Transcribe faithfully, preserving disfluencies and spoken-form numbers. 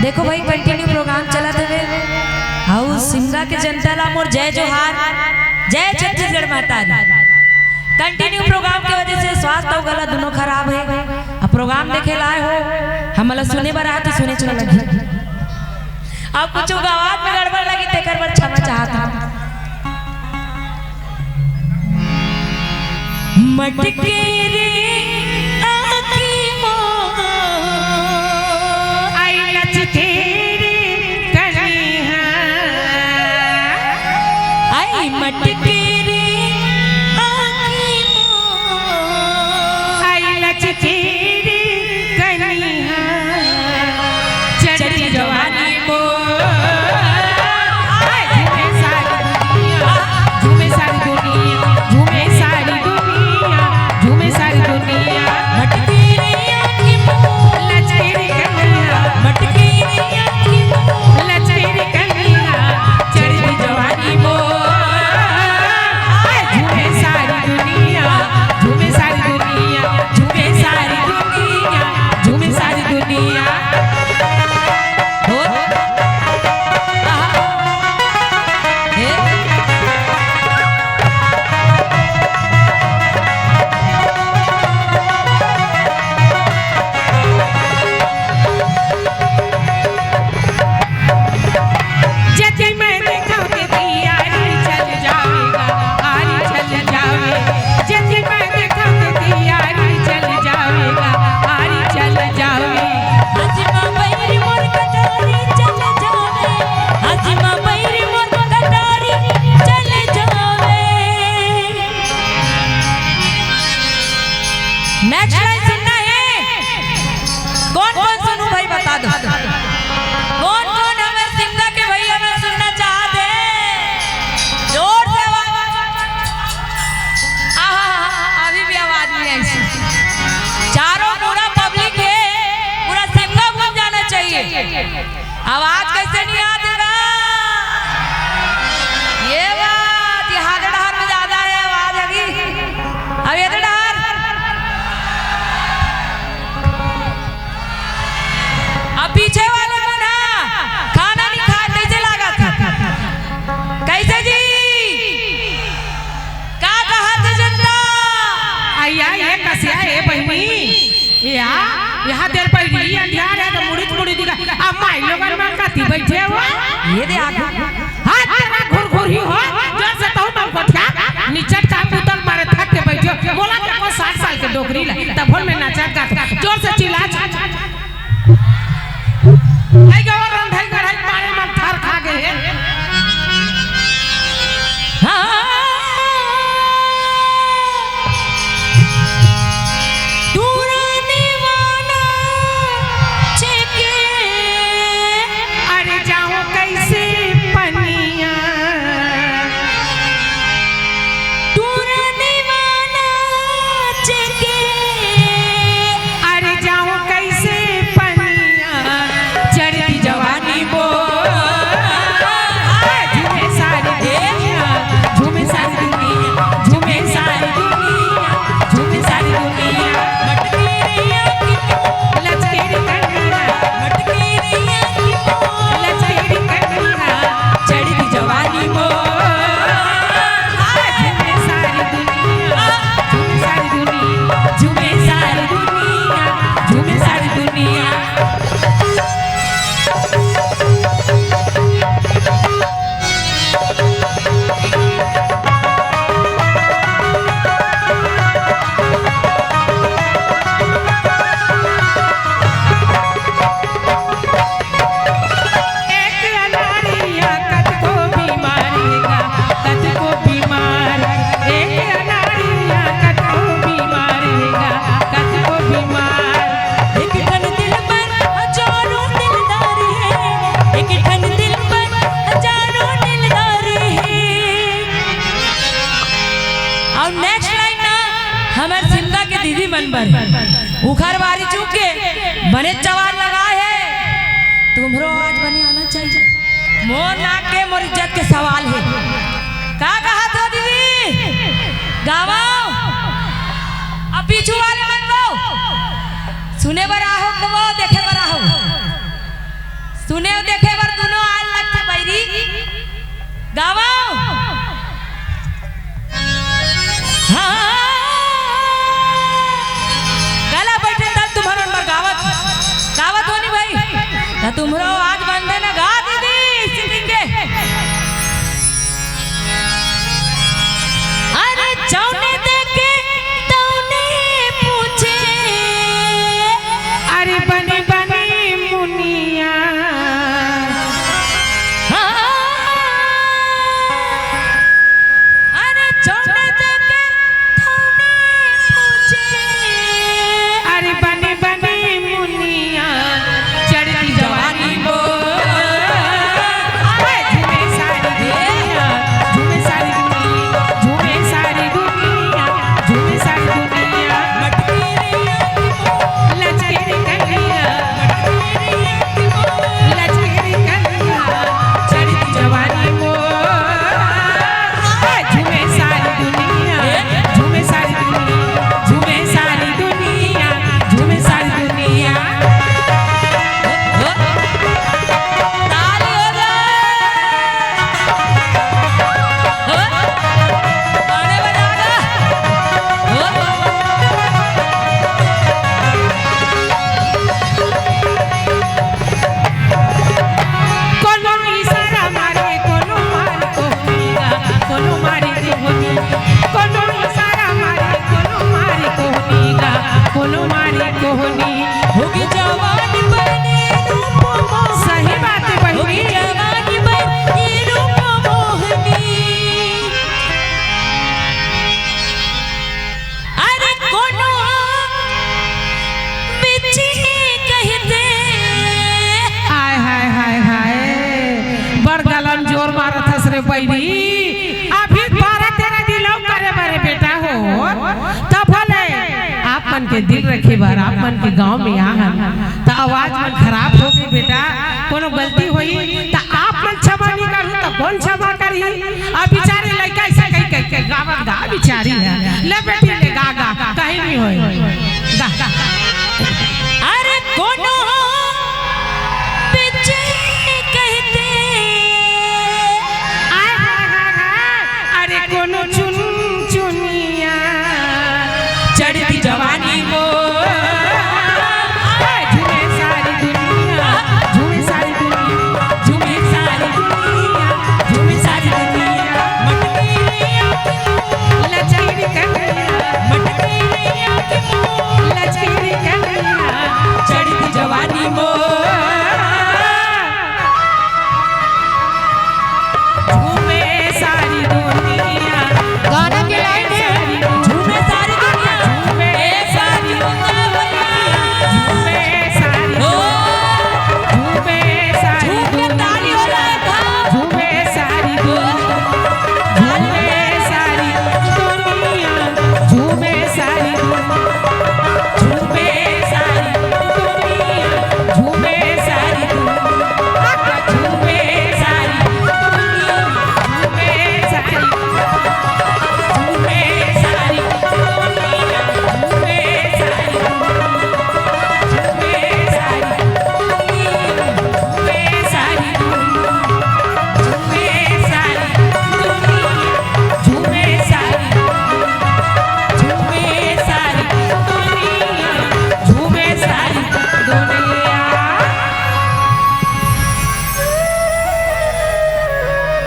देखो भाई, continue program चलत हवे। अउ सिमगा के जनता ला मोर जय जोहार, जय छत्तीसगढ़ महतारी। Continue program के वजह से स्वास्थ्य अउ गला दुनों खराब हे। अब program देखे ला आए हो, हमला सुने बर आए तो सुने चला लगी। अब कुछ आवाज में गड़बड़ लगी, तेकर बर क्षमा चाहत हूँ। मटके रे आँखी मोर, आई लचके रे कनिहा। आई मटके रे आँखी मोर, आई लचके रे कनिहा। चढ़ी जवानी मोर, हाय झूमे सारी दुनिया, झूमे सारी दुनिया, झूमे सारी दुनिया, झूमे सारी दुनिया। मटके रे आँखी मोर, लचके रे कनिहा। मटके रे आँखी मोर, लचके रे कनिहा। चढ़ी जवानी मोर, हाय झूमे सारी दुनिया, झूमे सारी दुनिया, झूमे सारी दुनिया, झूमे सारी दुनिया। हो। आहा। हे। जति मैं देखा के तैयारी चल जावेगा, आरी चल जावे। जति मैं देखा के तैयारी चल जावेगा, आरी चल जावे। हाजिमा बैरी मोर कटारी चल जावे, हाजिमा बैरी मोर कटारी चल जावे। Next line सुनना है। कौन कौन सुनू भाई, बता दो। कौन कौन हमें सिमगा के भैया में सुनना चाहते हैं? जोर से आवाज। आहा, अभी भी आवाज नहीं आई। चारों पूरा public है, पूरा सिमगा गूंज जाना चाहिए। आवाज कैसे नहीं आती बा? ये बात, ये हाथ डहर में ज्यादा है आवाज अभी। अब ये डहर। अब पीछे वाले मन ह खाना नहीं खाए, कैसे लागत? कैसे जी? का कहत हे जनता? अइया, ये कसिया, ए बहिनी, या, यहाँ देर पहिली अंधियार हे, तो मुड़ित मुड़ित दिखा। अब माई लोगन मन कति बइठे हो? ये दे आगू। हाथ तेरा घुरघुरी हो, जोर से तहूँ मन गोठिया, निचट का पुतल मारे थक के बइठे हो। मोला देखो साठ साल के डोकरी ला, तभो ल मैं नचत गात, जोर से चिल्ला। हे गवा रंधई गढ़ई मारे मन थर खा गे हे। हाँ। टूरा निवाना छेके। अरे जाहूँ कइसे पनिया। टूरा निवाना छेके। अरे जाहूँ कइसे पनिया। चढ़ती जवानी बने जवान लगा है, तुम्हरो आवाज बने आना चाहिए। मोर नाक के मोर इज्जत के सवाल है। का कहत हो दीदी? गावव। अब पीछू वाले मन को सुने बर आहो, कबो देखे बर आहो। सुने अउ देखे बर दुनो आए लगथे बैरी। गावव। हाँ। गला बैठे तब तुम्हर मन बर गावत, गावत होनी भाई। त तुम्हरो आवाज बंद हे ना, गा दीदी, सिंगिंग के। अरे जौने देखे तौने पूछे। अरे बनी बनी मुनिया। हाँ। अरे जौने देखे तौने पूछे। अरे बनी बनी मुनिया। चढ़ती जवानी मोर। अरे झूमे सारी दुनिया, झूमे सारी दुनिया, झूमे सारी दुनिया, झूमे सारी दुनिया। लचके रे कनिया, लचके रे कनिया, चढ़ती जवानी मोर। झूमे सारी दुनिया, झूमे सारी दुनिया, झूमे सारी दुनिया, झूमे सारी दुनिया। ताली हो रे। हो। ताली बजा दे। हो। कोनो इशारा मारे, कोनो मारे कोहनी गा, कोनो मारे कोहनी, कोनो इशारा मारे, कोनो मारे कोहनी गा, कोनो मारे कोहनी। होगे जवानी बने रूप मोहनी। सही बात है बहिनी। होगे जवानी बने रूप मोहनी। अरे कोनो बिच्छी कहिथे। हाय, हाय, हाय, हाय। बड़ गला म जोर मारत हस रे बहिनी। अभी बारह तेरह दिन अउ करे बरे बेटा हो। तब भले आप मन के दिल रखे बर, आप मन के गांव में आहन, त आवाज मन खराब होगे बेटा। कोनो गलती होही त आप मन क्षमा नइ करहू त कोन क्षमा करही? अब बिचारी लइका अइसे कहि कहि के गावत गा बिचारी हे। ले बेटी ले गा गा, कहीं नइ होय।